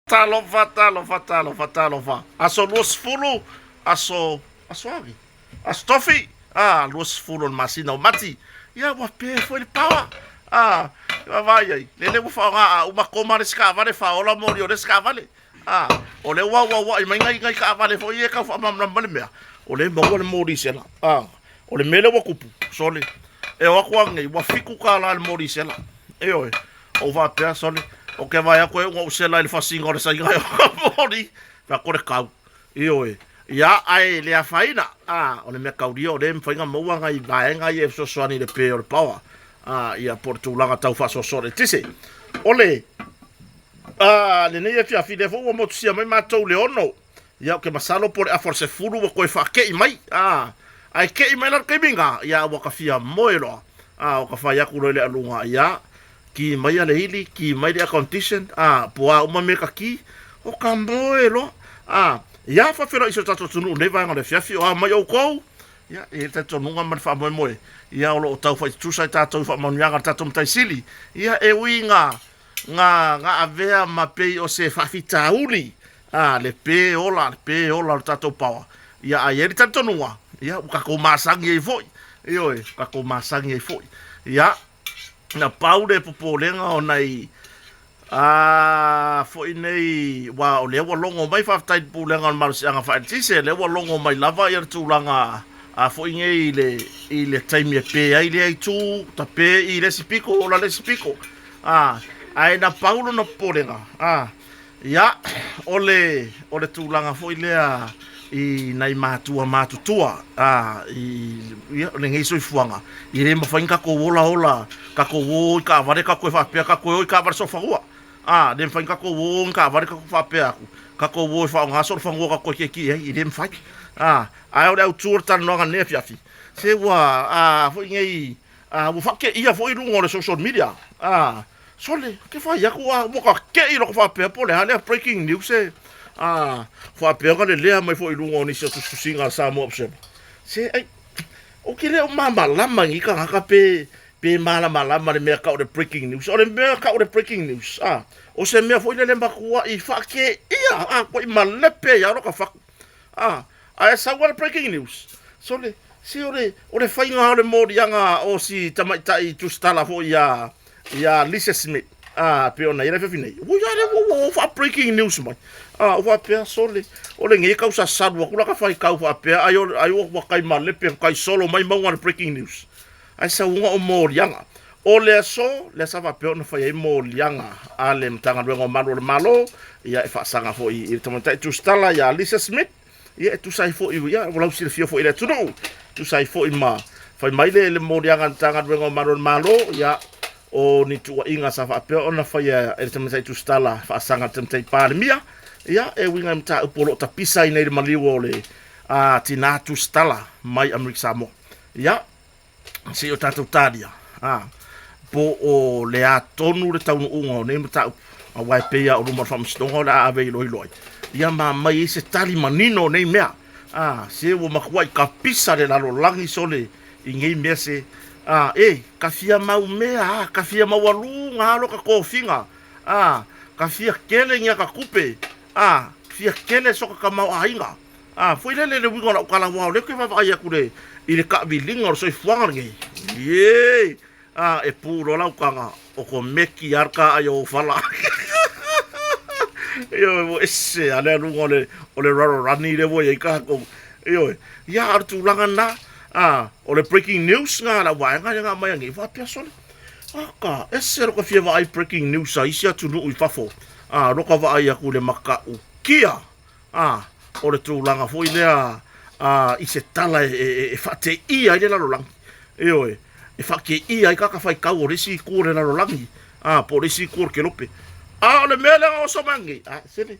Talofa, talofa, talofa, talofa. Aso 20, aso, aso agi. Aso tofi, ah, 20 o le masina o Mati. Ia, ua pe foi le pawa. Ah, vaai ai. Lele ua whaonga a uma koma le sika avale, whaola mori o le sika avale. Ah, o le ua ua ua i mai ngai ngai ka avale foi e kau whaamamlam le mea. O le maua le mori sela. Ah, o le mele ua kupu, sole. E o aku angi, ua fiku ka la le mori sela. E oe. Ou faapea, Sole, o ke vae aku e uga ou sela i le fasiga o le saiga e o moli, fea ko le kau. Ioe. Ia, ae le afaina, a, o le mea kaulia o le mawhai nga maua ngai vaenga ia e fesoasoani i le pe o le paoa, a, ia po o le tulaga tau faasoasoa le tise. O le, a, lenei afiafi lea foi ua motusia mai matou le 6, ia o ke masalo po o le afa o le 10 ua koe whaakei mai, a, ae kei mai la le taimi nga, ia ua ka fia moe loa, a, o ka whai aku loa i le alunga, ia, Kī mai a le ili, kī mai le air condition, ā, po a uma mea ka kī, o ka moe loa. Ā, ia whawhera i so tātou atunuu nei vaenga o le afiafi, o a mai oukou, ia, e i ai le talitonuga ma le faamoemoe, ia, o lo o tau whaitutusa i tātou i whaamanuiaga a le tātou Matai Sili, ia, e ui ngā, ngā, ngā avea ma pei o se whaafitauli, ā, le pē ola, le pē ola o le tātou paoa, ia, a i ai le talitonuga, ia, ua kākou masangi ai foi, ioe, kākou masangi ai foi, ia, Na pau le popolega ona i a foi nei wa o lea ua logo mai faafetai i le Pulega o le Malosiaga Faaeletise lea ua logo mai lava ia le tulaga a foi nei i le i le taimi e pe ai lea itu ta pe i le isi piko ola le isi piko a ae na pau lona popolega a Ia, o le, o le tulaga foi lea i nai matua matutua, a, i, ia, lenei soifuaga, e le mafai ona tatou ola ola, tatou o i taavale tatou e faapea tatou e o i taavale solofanua. A, le mafai ona tatou o i taavale tatou faapea atu, tatou o e faaaoga solofanua tatou e tietie ai, e le mafai. A, ae o le autu o le talanoaga i lenei afiafi, se ua, a, foi nei, a, ua faateia foi i luga o le social media, a, Sole, ke whai aku a ua ka kei loko whapea po le a lea breaking news e a whapea ka le lea mai foi lunga o nisi o tusitusiga a Samoa Observer. Se ai, o ke leo mamalama ngi ka ngaka pe pe malamalama le mea ka o le breaking news. O le mea ka o le breaking news, a o se mea foi lele makua i whake ia a koe i malepe ia roka whaku. A, ae sau a le breaking news. Sole, se o le, o le whainga o le morianga o si tamaitai tusitala foi ia Ia Lisa Smith, a pei ona i ai le afiafi nei, ua ia le ua ua faa breaking news mai. A ua faapea sole, o lenei kau sasalu atu la ka faitau faapea ai o ai ua kai malepe kai solo mai mauga le breaking news. Ai sauga o moliaga. O le aso, lea sa faapea ona fai ai moliaga a le Matagaluega o Malu o le Malo, ia e faasaga foi i le tamaitai tusitala ia Lisa Smith, ia e tusa ai foi, ia ua lausilafia foi i le atunuu, tusa ai foi ma fai mai le, le moliaga a le Matagaluega o Malu o le Malo, ia o ni tuuaiga sa faapea ona faia e le tamaitai tusitala faasaga a le tamaitai Palemia, ia e uiga i mataupu o lo o tapisa ai nei le maliu o le a, tinā tusitala mai Amerika Samoa. Ia, se i o tatou talia, a, po o le a tonu le taunuuga o nei mataupu, aua e pei lava o luma o le faamasinoga o le a ave iloilo ai, ia ma aumai ai se tali manino o nei mea, a, se ua matuai kapisa le lalolagi sole i nei mea se, a, e, ka fia mau mea, a, ka fia maualuga lava lo ka tofiga, a, ka fia kele ni aka tupe, a, fia kele so ka tamaoaiga. A, foi lele le uiga o lau tala aua o lea ou te vaavaai atu le, i le taaviliga o le soifuaga lenei. Ie! A, e pū loa lau taga, o ko meki lava le taai o ou fala. Ioe, ua ese lava le aluga o le, o le rarorani lea ua i ai tatou. Ioe, ia, a o le tulaga lena, a, o le breaking news lena a lau vaega lea na aumai anei, faapea sole, aka, ese lou ka fia vaai breaking news a isi atunuu i fafo, a, lou ka vaai atu i le matautia. Ā, o le tulaga foi lea ā, i se tala e, e, e faateia ai le lalolagi, ioe, e faateia ai tagata faitau o le isi itu o le lalolagi, ā, po o le isi itu o le kelope. A o le mea lea na oso mai nei, ā, sele,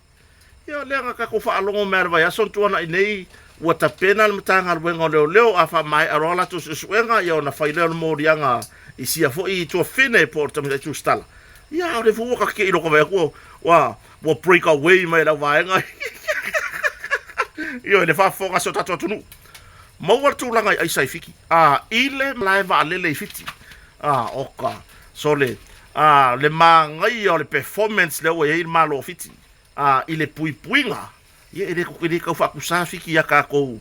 ia lea na tatou faalogo mai lava i le vaiaso na tuanai nei, ua tapena le Matagaluega o Leoleo, a faamaea loa latou suesuega, ia ona fai lea o le moliaga i sia foi tuafine po o le tamaitai tusitala. Ia, a o lea foi ua tatetei loa ka vaai atu, ua, Ua break away mai lau vaega. Ioe, le faafofoga a si o tatou atunuu. Maua le tulaga i aisa i Fiti. A, i le malae vaalele i Fiti. A, oka, sole, a, le manaia o le performance lea ua i ai le Malo o Fiti. i le puipuiga, ia e le, e le tau faatusa Fiti iā tatou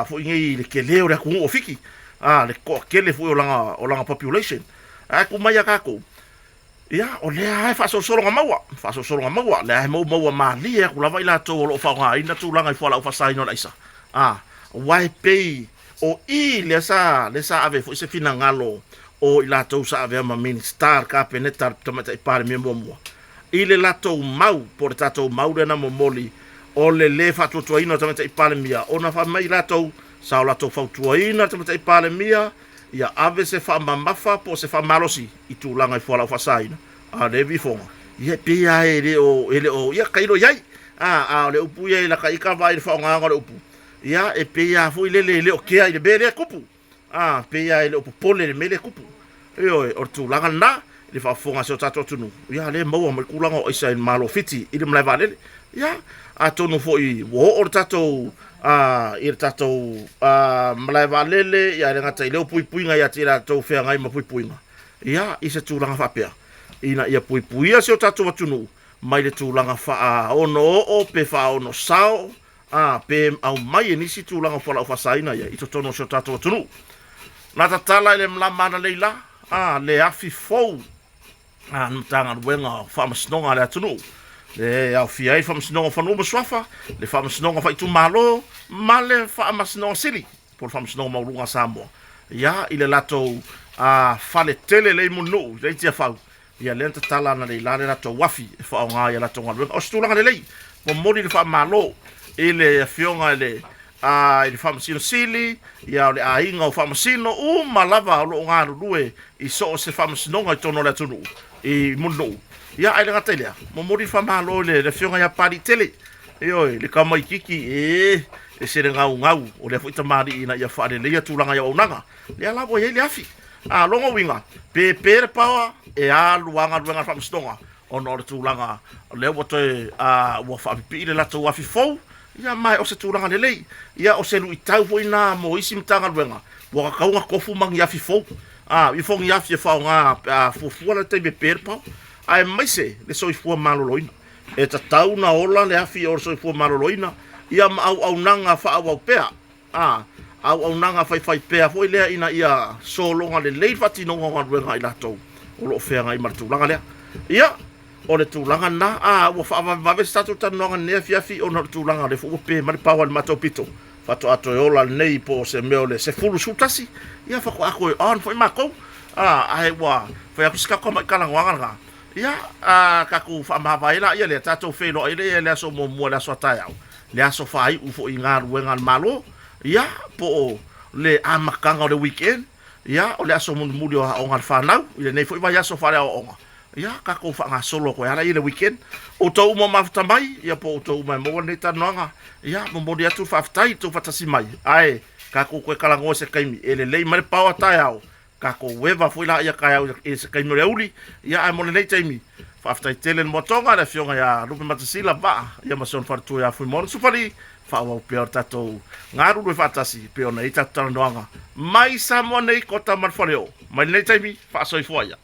foi nei i le tele o le atunuu o Fiti, le toatele foi o lana population. Ae tuu mai ia tatou, ia o lea lava e faasolosolo ona maua, faasolosolo ona maua, lea lava e moumaua malie atu lava i latou o lo o faaaogaina tulaga i fualaau faasaina o le aisa. Aua e pei o i lea sa, lea sa ave ai foi se finagalo o i latou sa avea ma Minisita o le Kapeneta a le Tamaitai Palemia muamua, i le latou mau po o le tatou mau lea na momoli o le lē faatuatuaina o le Tamaitai Palemia, ona fai mai latou sa o latou fautuaina le Tamaitai Palemia ia ave se faamamafa po o se faamalosi i tulaga i fualaau faasaina. A o le vifoga, ia e pei lava e le o, e le o, ia tailo i ai. A o le upu ia i lata ita vaai i le faaaogaina o le upu, ia e pei lava foi lele e le o kea i le mea lea e tupu. A, pei lava e le o popole i le mea lea e tupu. Ioe, o le tulaga lena i le faafofoga a si o tatou atunuu, ia lea e maua mai le tulaga o aisa i le Malo o Fiti i le malae vaalele. Ia, atonu foi ua oo le tatou i le tatou malae vaalele, ia e le gata i lea o puipuiga ia te i latou feagai ma puipuiga, ia, i se tulaga faapea, ina ia puipuia si o tatou atunuu mai le tulaga faaono oo pe faaono sao, a, pe aumai e nisi tulaga o fualaau faasaina ia i totonu o si o tatou atunuu. Na tatala i le malama analeila, a, le afi fou a le Matagaluega o Faamasinoga a le atunuu, le aofia ai le Faamasinoga o Fanua ma Suafa, le Faamasinoga Faaitumalo ma le Faamasinoga Sili po o le Faamasinoga Maualuga a Samoa, ia, i le latou fale tele lea i Mulinuu, lea i Tiafau. Ia lea na tatala analeila le latou afi e faaaoga i a latou galuega. O se tulaga lelei, momoli le faamalo i le afioga i le i le Faamasino Sili, ia o le aiga o Faamasino uma lava o lo o galulue i so o se faamasinoga i totonu o le atunuu i Mulinuu. Ia ae le gata i lea, momoli le faamalo i le afioga ia Papaliitele, ioe, le tamaitiiti e ese le gaugau o lea foi tamalii ina ia faaleleia tulaga i auaunaga. Lea la ua i ai le afi. A lona uiga, pe pe le paoa, e alu lava galuega a le faamasinoga ona o le tulaga lea ua toe ua faapipii le latou afi fou, ia ma o se tulaga lelei. Ia o se luitau foi lena mo isi Matagaluega, ua tatau ona tofu ma ni afi fou, ifo ni afi e faaaoga pe a fuafua la le taimi e pe le paoa, aemaise le soifua maloloina. E tatau ona ola le afi o le soifua maloloina, ia ma auaunaga faaauau pea. A auaunaga faifaipea foi lea ina ia sologa lelei le faatinoga o galuega a i latou o lo o feagai ma le tulaga lea. Ia, o le tulaga lena. A ua faavavevave se tatou talanoaga i lenei afiafi ona o le tulaga o lea foi ua pe mai le paoa i le matou pito. Faatoa toe ola lenei po o se mea o le 10 11, ia faatoa toe on foi matou. A, ae ua fai atu se tatou tamai talanoaga lena. Ia, a tatou faamavae laia lea, tatou feiloai lea i le aso muamua, le aso a taeao. Le aso faaiu foi i galuega a le Malo, ia, po o le amataga o le weekend, ia, o le aso mulimuli o aoga a le fanau, i lenei foi vaiaso faaleaoaoga, ia, tatou faagasolo atu ai lava i le weekend. Outou uma mafuta mai, ia, po o outou uma e maua lenei talanoaga, ia, momoli atu le faafetai i le tou faatasi mai, ae tatou toe talanoa i se taimi e lelei mai le paoa taeao, tatou eva foi laia taeao i se taimi o le aoauli. Ia, ae mo lenei taimi, faafetai tele le moatoga le afioga ia Lupe Matasila Vaa, ia ma si ona faletua ia Fuimaono Sufali, faaauau pea o le tatou galulue faatasi pei ona i ai tatou talanoaga mai Samoa nei, Kota ma le Faleoo. Mai lenei taimi, faasoifua ia.